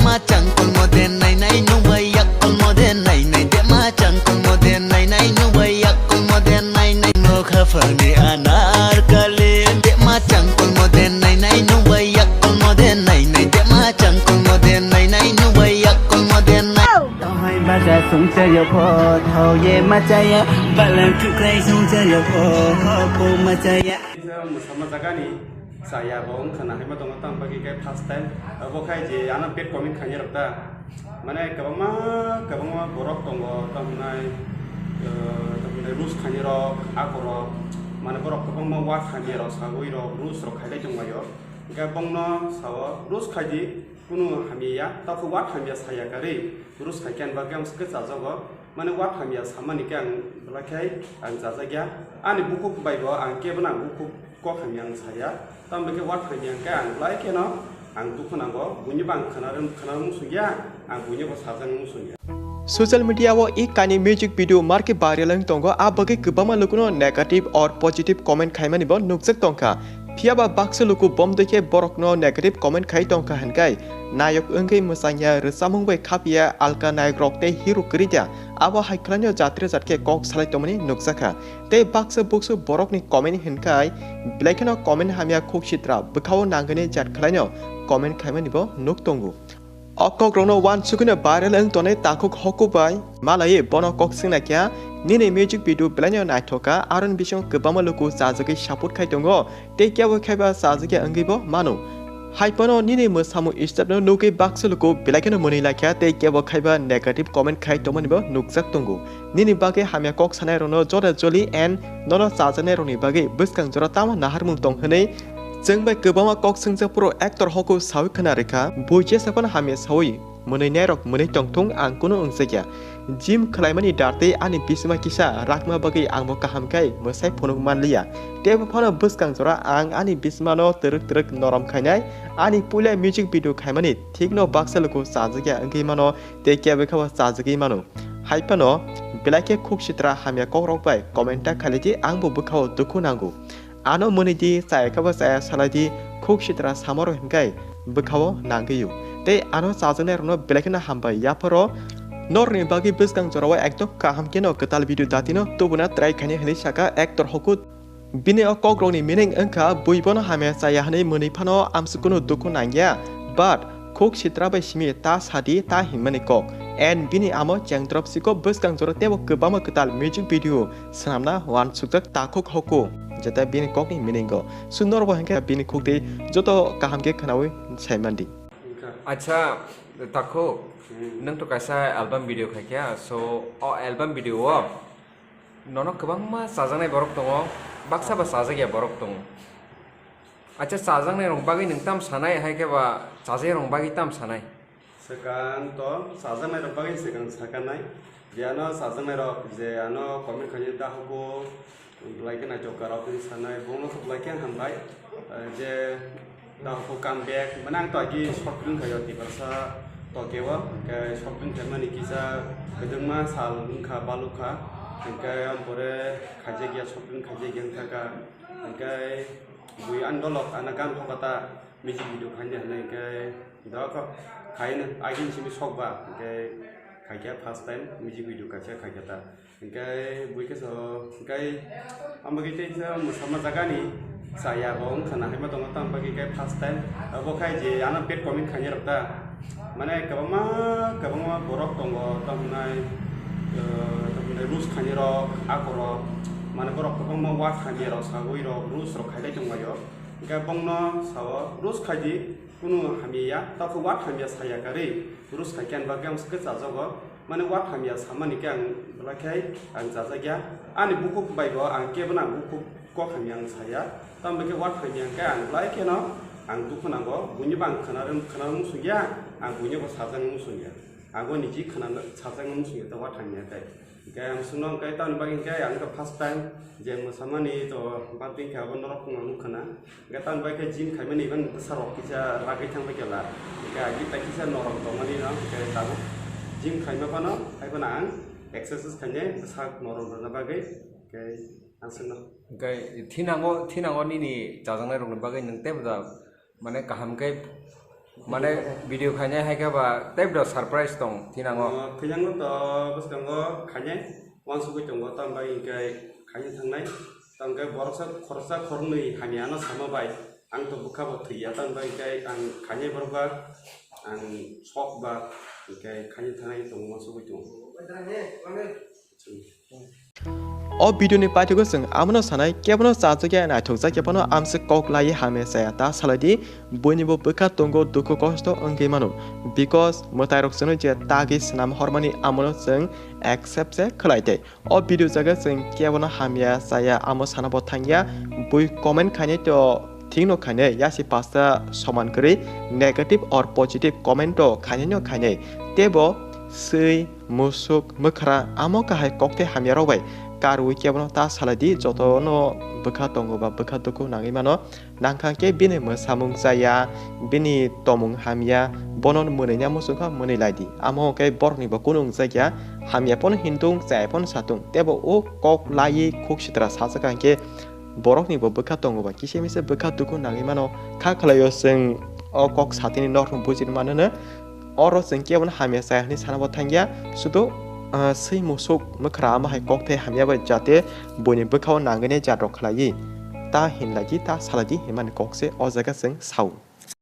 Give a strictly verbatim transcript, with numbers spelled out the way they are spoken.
Machang kolmo de nai nai nung bai yak kolmo de nai nai de machang kolmo de nai nai nung bai yak kolmo de nai nai no khafani anar kali de machang kolmo de nai nai nung bai yak kolmo de nai nai de machang kolmo de nai nai nung bai yak kolmo de nai. Tohai baja sungcha yo pho, thau ye machaya, balang thukrai sungcha yo pho, ho po machaya. Sama jagani. Chaya bo wngkha na haima tongo, tamo bagwi khe first time. Abo khai je ano bad comment khainai rok ta. Mane kwbangma, kwbangma borok tongo, tamo hwnai, eh, tamo hwnai rules khainai rok, akorok. Mane borok kwbangma word hamya rok sagwi rok, rules rok khailai tonglaio. Hwnkhe bongno sao, rules khaidi, kunu hamya ya, tamo khe word hamya saya karwi, rules khaikhe ani bagwi ang swkhe chajago. Mane word hamya samani khe ang belai khe ang chajakya. Ani bukhuk bai bo ang kebo nang bukhuk kok hamya ang saya. Tamo khe word hamya hwnkhe ang belai kheno ang dukhu nango. Buini bo ang khwnarwi, khwnarwi muchungya, ang buini bo sajak muchungya. Social media o i kaini music video marke viral wng tongo, a bagwi kwbangma lukuno negative or positive comment khaimani bo nukjak tongkha. Phiya ba baksa luku bom dui khe borokno negative comment khai tongkha hwnkhai, nayok wngwi mwchangya, rwchapmung bai khapya, alka nayok rok tei hero kwrwi da, abo hai khwlaino jatre jat khe kok salai tongmani nukjakha. Tei baksa buksu borokni comment hwnkhai, belai kheno comment hamya khuk sitra, bwkhao nangani jat khwlaino comment khaimani bo nuk tongo. O kokrokno uansukgwino viral wng tonwi takhuk hoku bai malaiwi bono kok swngna khe, nini music video belaino naithok kha, aroni bisingo kwbangma luku chajagwi support khai tongo, tei kebo khaiba chajakya wngwi bo mano. Hai phano nini mwsamung step no nugwi baksa luku belai kheno mwnwi lai kha, tei kebo khaiba negative comment khai tongmani bo nukjak tongo. Nini bagwi hamya kok sanai rokno jora joli and nono chajaknai rokni bagwi bwskang jora tamo naharmung tong hwnwi chwng bai kwbangma kok swngjak phuru actor hoku sawi khwna rwkha, bui jesa phano hamya sawi mwnwi nairok mwnwi tongthung, ang kunu wngjakya. Gym khwlaimani dartwi ani bisima kisa rakma bagwi angbo kaham khai mwsai phunuk manliya. Teibo phano bwskang jora ang ani bisimano twrwk twrwk norom khainai, ani puila music video khaimani thikno baksa luku chajakya wngwi mano, tei kebo khabo chajagwi mano. Hai phano belai khe khuk sitra hamya kokrok bai comment ta khailidi, angbo bwkhao dukhu nango. Ano mwnwi di, chaya khabo chaya salai di, khuk sitra samaro hinkhai bwkhao nangwi-o. Tei ano chajaknai rokno belai kheno hambai yapharo. Norokni bagwi bwskang jorao ekdom kaham kheno kwtal video datino tubuna try khainai hinwi saka actor hoku. Bini o kokrokni meaning wngkha bui bono hamya chaya hinwi mwnwi phano amsukunu dukhu nangya, but khuk sitra bai simi ta sadi ta hinmani kok. And bini amo chengdrop siko bwskang jora teibo kwbangma kwtal music video swnamna uansukjak takhuk hoku, jeta bini kokni meaning o. Sundor bo hinkhe bini khuk tei joto kaham khe khwnaui saimandi. Acha, takhuk, hmm, nwng to kaisa album video khaikha, so o album video o nono kwbangma chajaknai borok tongo, baksa ba chajakya borok tongo. Acha, chajaknai rok bagwi nwng tam sanai, hai khe ba chajakya rok bagwi tam sanai? Swkang to chajaknai rok bagwi swkang sakanai. Je ano chajaknai rok, je ano comment khainai da hobo, belai khe naithok kha rok hwnwi sanai, bono khe belai khe hambai. Eh, je da hobo come back, mane ang to agi short film khaio, Tiprasa Tokyo o, hwnkhe short film khaimani kisa kwdwngma sal wngkha, balukha, hwnkhe ampore khaijakya, short film khaijakya wngkha kha, hwnkhe bui ani dolok ana gan hokata music video khaina hinwi hwnkhe. Dokhok khaina agini simi sokba, hwnkhe khaikha first time music video kaisa khaikha ta. Hwnkhe bui khe so, hwnkhe amo khe tei sa mwsama jagani chaya bo wngkha na haima tongo, tamo bagwi khe first time. Abo khai je ano bad comment khainai rok ta. Mane kwbangma, kwbangma borok tongo, tamo hwnai, eh, tamo hwnai rules khainai rok, akorok. Mane borok kwbangma word hamya rok sagwi rok, rules rok khailai tonglaio. Hwnkhe bongno sao, rules khaidi, kunu hamya ya, tamo khe word hamya saya karwi, rules khaikhe ani bagwi ang swkhe chajago. Mane word hamya samani khe ang belai khe ang chajakya. Ani bukhuk bai bo ang kebo nang bukhuk kok hamya ang saya. Tamo khe word hamya hwnkhe ang belai kheno ang dukhu nango. Buini bo ang khwna, khwna muchungya, ang buini bo sajak muchungya. Ang bo niji khwna sajak muchungya ta word hamya khe. Hwnkhe ang chwngno hwnkhe tamoni bagwi hwnkhe ang khe first time je mwsamani to bad wngkha abo norok wngma nukha na. Hwnkhe tamoni bagwi khe gym khaimani iban bwsarok kisa ragwi thangbai khe la. Hwnkhe agi tai kisa norok tongmani no hwnkhe tabuk gym khaima phano hai phano ang exercise khainai bwsak norok rwna bagwi hwnkhe ang chwngno. Hwnkhe thinango, thinango nini chajaknai rokni bagwi nwng teibo da mane kaham khe Mane video khainai hai khe ba tei bo surprise tong thinango. Thinango to bwskango khainai wansugwi tongo, tambai hinkhe khaina thangnai. Tamkhe boroksa khoroksa khoroknwi hamya ano sama bai ang to bwkha bo thwiya, tambai hinkhe ang khainai borok ba ang sok ba hinkhe khaina thangnai tongo wansugwi tongo. O video ni paithago chwng amono sanai, kebono chajak ya, naithok jak ya phano amswk kok lai hamya chaya ta salai di, buini bo bwkha tongo, dukhu kosto wngwi mano, because mwtai rok chwngno je tagwi swnam hormani amono chwng accept se khwlai tei. O video jaga chwng kebono hamya chaya amo sana bo thangya, bui comment khainai to thikno khainai, yasi pasta soman kwrwi negative or positive comment to khainai no khainai, tebo swi musuk, mwkhra, amo kahai kokthai hamyarok bai karwi kebono ta salai di, jotono bwkha tongo ba bwkha dukhu nangwi mano. Nangkha khe bini mwsamung chaya, bini tomung hamya, bono mwnwina muchungkha mwnwi lai di. Amo khe borokni bo kunu wngjakya, hamya phano hintung, chaya phano satung, tebo o kok laiwi khuk sitra sajak kha khe borokni bo bwkha tongo ba kisa misa bwkha dukhu nangwi mano. Kha khwlaio chwng o kok satini norokno bujini mano no. Oro chwng kebono hamya chaya hwnwi sana bo thangya, sudo, ah, swi musuk mwkhra amo hai kokthai hamya bai jate buini bwkhao nangwi nai jat rok khlaiwi ta hinlai di, ta salai di hinmani kok se o jaga chwng sao.